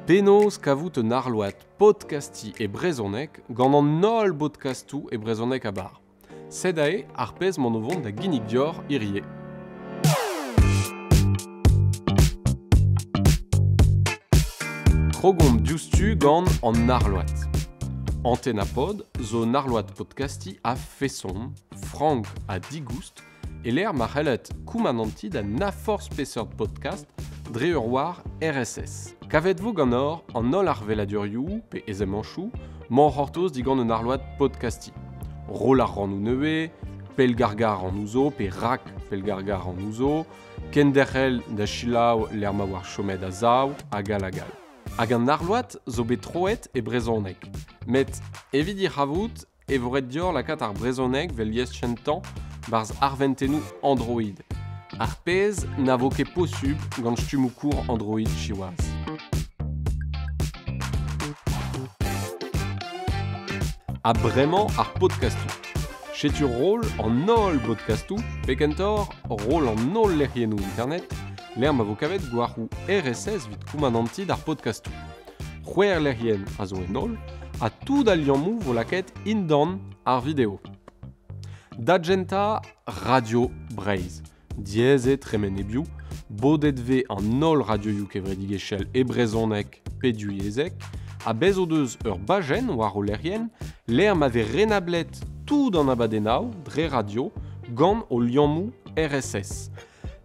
Penaos kavout un arload podcasti e brezhoneg gant an holl bodkastoù e brezhoneg a-bar. Sed aze ar pezh m'on o vont da ginnig deoc'h hirie. Krogomp diouzhtu gant an arload. Antennapod zo un arload podcastiñ a-feson, frank ha digoust, e-lec'h ma c'hellet koumanantiñ da na forzh peseurt podcast dre ur war RSS. Kavet vo ganeoc'h an holl arveladurioù pe ezemmañchoù m'hor c'hortoz digant un arload podcastiñ. Roll ar rannoù nevez, pellgargañ rannoù zo pe rak pellgargañ rannoù zo, kenderc'hel da selaou lec'h ma oar chomet a-sav, hag all hag all. Hag an arload zo bet troet e brezhoneg. Met evit he c'havout e vo ret deoc'h lakaat ar brezhoneg 'vel yezh kentañ 'barzh arventennoù Android. Ar pezh na vo ket posubl gant stummoù kour Android siwazh. Ha bremañ ar podkastoù. Setu roll an holl bodkastoù, pe kentoc'h roll an holl lec'hiennoù internet, lec'h ma vo kavet gwarc'hoù RSS evit koumanantiñ d'ar podkastoù. C'hwec'h lec'hienn a zo en holl, ha tout al liammoù vo lakaet indan ar video. Da gentañ, Radio Breizh. Diaes eo tremen hebiou, bodet 'vez an holl radioioù kevredigezhel e brezhoneg pe divyezhek, ha bez o deus ur bajenn war o lec'hienn lec'h ma vez renablet tout an abadennoù dre radio gant o liammoù RSS.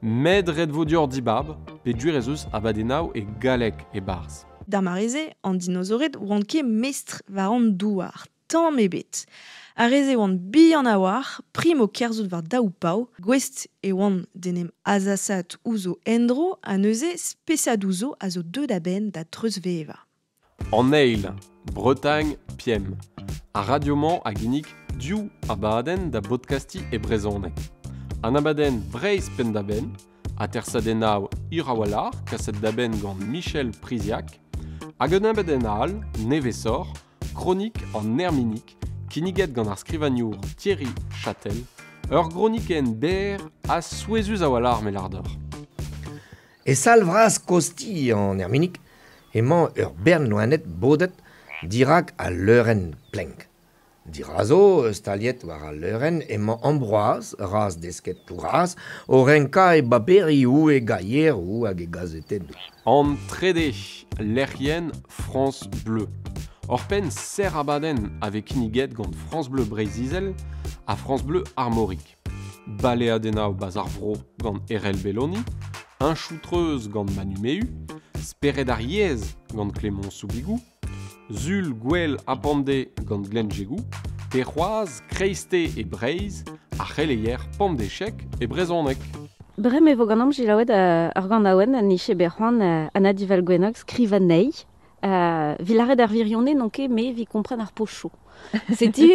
Met ret vo deoc'h dibab peogwir ez eus abadennoù e galleg e-barzh. D'ar mare-se, an dinozored oant ket mestr war an douar, tamm ebet. Ar re-se oant bihan a-walc'h, prim o kerzhout war daou pav, gouest e oant d'en em azasaat ouzh o endro ha neuze spesadoù zo a zo deuet a-benn da treuzvevañ. An eil, Bretagne Piem. Ar radio-mañ a ginnig div abadenn da bodkastiñ e brezhoneg. An abadenn Breizh penn-da-benn, atersadennoù hir a-walc'h kaset da benn gant Michel Priziac, hag un abadenn all, nevesoc'h, Kronik an Erminig, kinniget gant ar skrivagnour Thierry Châtel, ur gronikenn berr ha souezhus a-walc'h me lâr deoc'h. E sal vras kozh-ti an Erminig emañ ur bern loened bodet dirak al leurenn plenk. Dirazo, staliet war al leurenn, emañ Ambroaz, razh desket Plouraz, o renkañ e baperioù, e gaieroù hag e gazetennoù. An trede lec'hienn France Bleu. Oc'hpenn serr abadenn a vez kinniget gant France Bleu Breizh-Izel ha France Bleu Armorique. Baleadennoù 'barzh ar vro gant Erell Belloni, Un choutreuz gant Manu Mehu, Spered ar yezh gant Clément Soubigou, Sul Gouel ha Pemdez gant Glenn Jegou, pe c'hoazh Kreiste e Breizh, ar c'heleier pemdeziek e brezhoneg. Bremañ e vo ganeomp selaouet ur ganaouenn a nije bet c'hoant Anna Duval-Gwennog skrivañ anezhi. 'Vit lâret ar wirionez n'on ket me evit kompren ar pochoù. Setu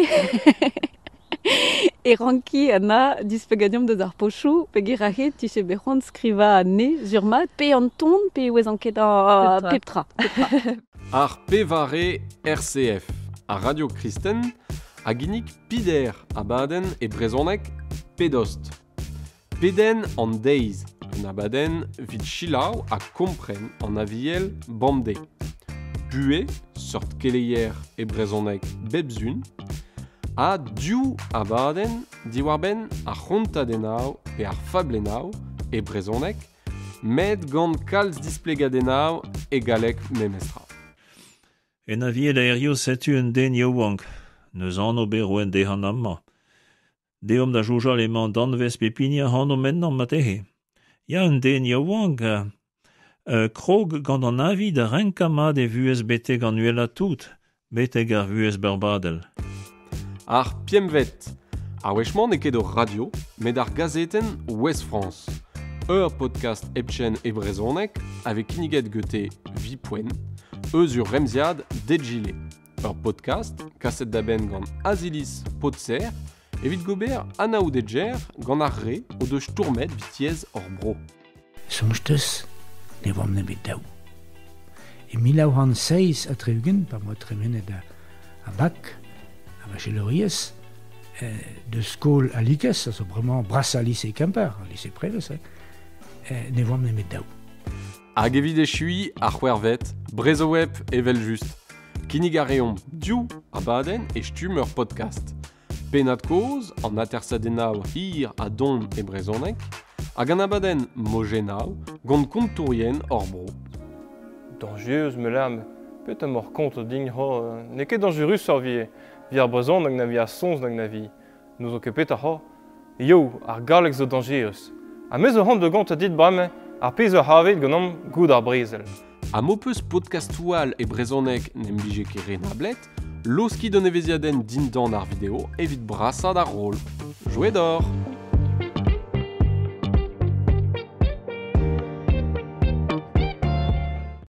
e ranki Anna displegañ deomp deus ar pochoù peogwir aze 'tije bet c'hoant skrivañ anezhe sur-mat pe an ton pe 'ouezan ket pep tra. Ar pevare RCF, ar radio kristen, a ginnig pider abadenn e brezhoneg pe dost. Pedenn an deiz, un abadenn evit selaou ha kompren an Aviel bemdez. Buhez, seurt keleier e brezhoneg bep sun, ha div abadenn diwar-benn ar c'hontadennoù pe ar fablennoù e brezhoneg, met gant kalz displegadennoù e galleg memestra. En Aviel a hiziv setu un den yaouank, n'eus anv bet roet dezhañ amañ. Deomp da soñjal emañ danvez pep hini ac'hanomp ennañ marteze. Ya, un den yaouank krog gant an avi da renkañ mat e vuhez betek an uhelañ tout, betek ar vuhez beurbadel. Ar pempvet. Ar wech-mañ n'eo ket ur radio, met ar gazetenn Ouest France. Ur podcast hepken e brezhoneg a vez kinniget gante Vi Poent, eus ur remziad Degile. Ur podcast kaset da benn gant Aziliz Potser evit gober anaoudegezh gant ar re o deus stourmet evit yezh hor bro. Soñj 'teus ne oamp nemet daou. E 1967, pa 'moa tremenet a bak, a vachelouriezh, deus skol Alikes, a zo bremañ brasañ lise Kemper, al lise prevez, ne oamp nemet daou. Hag evit echui ar c'hwervet, Brezhoweb evel just. Kinnig a reomp div abadenn e stumm ur podcast. Pennad kozh, an atersadennaou hir ha don e brezhoneg, hag an abadenn mojennaou gant kontourien hor bro. Dangerus me lam, pet am hor kont din ho, n'eo ket dangerus ur vi, vi ar brezhoneg na vi ar soñj nag na vi. N'ouzon ket petra ho. Yo, ar galleg zo dangerus. Ha me zo c'hoant da gont a dit bremañ, ar pezh ur c'havet ganeomp goud ar brezel. Ha m'ho peus podcastoù all e brezhoneg n'em bije ket renablet, loskit an evezhiadenn dindan ar video evit brasaat ar roll. Jouet d'or!